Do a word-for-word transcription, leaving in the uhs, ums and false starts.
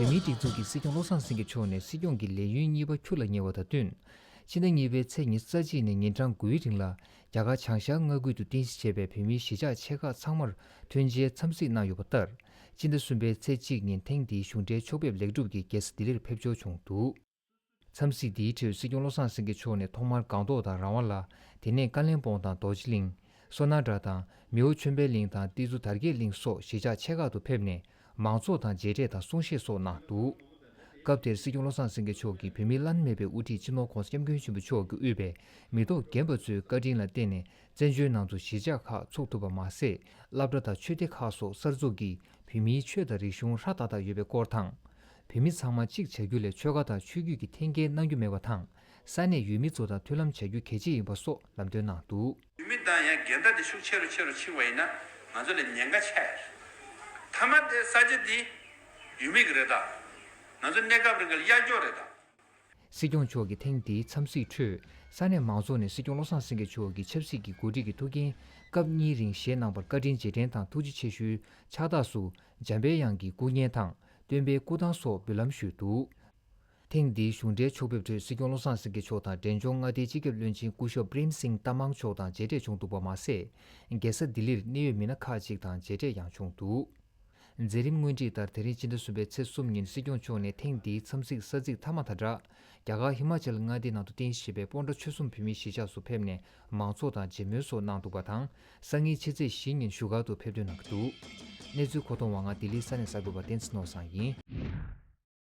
བོད་མིའི་སྒྲིག་འཛུགས་ཀྱི་སྲིད་སྐྱོང་བློ་བཟང་སེང་གེ་མཆོག་ནས་སྲིད་སྐྱོང་གི་ལས་ཡུན་གཉིས་པ་འཁྱུ་ལ་ཉེ་བ་དང་བསྟུན། ཕྱི་ཟླ་གཉིས་པའི་ཚེས་ཉི་ཤུ་རྩ་གཅིག་ནས་ཉིན་གྲངས་དགུའི་རིང་ལ་རྒྱ་གར་བྱང་ཤར་མངའ་ཁུལ་དུ་རྟེན་གཞི་བྱས་པའི་བོད་མིའི་གཞིས་ཆགས་ཆེ་ཁག་ཚང་མར་མཐུན་རྐྱེན་འཚམས་གཟིགས་གནང་ཡོད་པ་ལྟར། སྤྱི་ཟླ་གསུམ་པའི་ཚེས་གཅིག་ཉིན་ཐེངས་འདིའི་གཞུང་འབྲེལ་ཕྱོགས་ཕེབས་ལེགས་གྲུབ་ཀྱིས་རྒྱལ་ས་ལྡི་ལིར་ཕེབས་འབྱོར་བྱུང་འདུག། འཚམས་གཟིགས་འདིའི་ཁྲོད་སྲིད་སྐྱོང་བློ་བཟང་སེང་གེ་མཆོག་ནས་ཐོག་མར་སྒང་ཏོག་དང་ར་ཝང་ལ། དེ་ནས་ཀ་ལན་སྦོང་དང་རྡོ་རྗེ་གླིང་། སོ་ན་ཌ་དང་མེའོ་ཆོས་འཕེལ་གླིང་དང་ཏི་ཛུ་དར་རྒྱས་གླིང་སོགས་གཞིས་ཆགས་ཆེ་ཁག་ཏུ་ཕེབས་ནས་མང་ཚོགས་དང་མཇལ་འཕྲད་དང་གསུང་བཤད་སོགས་གནང་འདུག། སྐབས་དེར་སྲིད་སྐྱོང་བློ་བཟང་སེང་གེ་མཆོག་གིས་བོད་མིའི་བླ་ན་མེད་པའི་དབུ་ཁྲིད་སྤྱི་ནོར་༸གོང་ས་༸སྐྱབས་མགོན་ཆེན་པོ་མཆོག་གིས་དབུས་པའི་མི་ཐོག་རྒན་པ་ཚོའི་བཀའ་དྲིན་ལ་བརྟེན་ནས་བཙན་བྱོལ་ནང་དུ་གཞིས་ཆགས་ཁག་ཚུགས་ཐུབ་པ་མ་ཟད། སློབ་གྲྭ་དང་ཆོས་སྡེ་ཁག་སོགས་གསར་འཛུགས་ཀྱིས་བོད་མིའི་ཆོས་དང་རིག་གཞུང་ཧྲ་ཏག་ཏག་ཡོད་པའི་སྐོར་དང་། བོད་མི་ཚང་མ་གཅིག་བྱ་རྒྱུ་ལས་ཆོལ་ཁ་དང་ཆོས་བརྒྱུད་ཀྱི་འཐེན་འཁྱེར་གནང་རྒྱུ་མེད་པ་དང་། ས་གནས་ཡུལ་མི་ཚོ་དང་མཐུན་ལམ་བྱ་རྒྱུ་གལ་ཆེ་ཡིན་པ་སོགས་ལམ་སྟོན་གནང་འདུག། ཡུལ་མི་དང་ཡང་འགལ་ཟླ་དེ་ཤུགས་ཆེ་རུ་ཆེ་རུ་ཕྱིན་པ་ཡིན་ན་ང་ཚོ་ལ་ཉེན་ཁ་ཆགས་ཡོད་རེད། མཐའ་མ་དེ་ས་ཆ་འདི་ཡུལ་མི་གི་རེད་ད། ང་ཚོ་གནས་སྐབས་རིང་གི་གཡར་འཁྱོག་རེད་ད། སྲིད་སྐྱོང་མཆོག་གིས་ཐེངས་འདིའི་འཚམས་གཟིགས་ཁྲོད། ས་གནས་མང་ཚོགས་ནས་སྲིད་སྐྱོང་བློ་བཟང་སེང་གེ་མཆོག་གི་ཆབ་སྲིད་ཀྱི་འགོ་ཁྲིད་ཀྱི་ཐུགས་འགན་སྐབས་གཉིས་རིང་བཞེས་གནང་བར་བཀའ་དྲིན་རྗེས་དྲན་དང་ཐུགས་རྗེ་ཆེ་ཞུའི་ཕྱག་རྟགས་སུ་འཇམ་པའི་དབྱངས་ཀྱི་སྐུ་བརྙན་དང་སྟོན་པའི་སྐུ་ཐང་སོགས་འབུལ་ལམ་ཞུས་འདུག། ཐེངས་འདིའི་གཞུང་འབྲེལ་ཕྱོགས་ཕེབས་ཁྲོད་སྲིད་སྐྱོང་བློ་བཟང་སེང་གེ་མཆོག་དང་འབྲས་ལྗོངས་མངའ་སྡེའི་སྤྱི་ཁྱབ་བློན་ཆེན་སྐུ་ཞབས་པྲེམ་སིང་ཏ་མང་མཆོག་དང་མཇལ་འཕྲད་བྱུང་འདུག་པ་མ་ཟད། རྒྱལ་ས་ལྡི་ལིར་གནད་ཡོད་མི་སྣ་ཁག་ཅིག་དང་མཇལ་འཕྲད་ཡང་བྱུང་འདུག། མཛད་རིམ་སྔོན་ཁྲིད་ལྟར་དེ་རིང་སྤྱི་ཟླ་གསུམ་པའི་ཚེས་གསུམ་ཉིན་སྲིད་སྐྱོང་མཆོག་ནས་ཐེངས་འདིའི་འཚམས་གཟིགས་ས་ཚིགས་མཐའ་མ་དང་སྦྲགས། རྒྱ་གར་ཧི་མ་ཅལ་མངའ་སྡེའི་ནང་དུ་རྟེན་གཞི་བྱས་པའི་སྤོན་ཊ་ཆོལ་གསུམ་བོད་མིའི་གཞིས་ཆགས་སུ་ཕེབས་ནས་མང་ཚོགས་དང་མཇལ་མོལ་སོགས་གནང་འདུག་པ་དང་། སང་ཉིན་ཕྱི་ཚེས་བཞི་ཉིན་བཞུགས་སྒར་དུ་ཕེབས་ཐོན་གནང་གི་འདུག། གནས་ཚུལ་མཁོ་གཏོང་བ་ང་ལྡི་ལིའི་ས་གནས་གསར་འགོད་པ་བསྟན་འཛིན་ནོར་བཟང་ཡིན།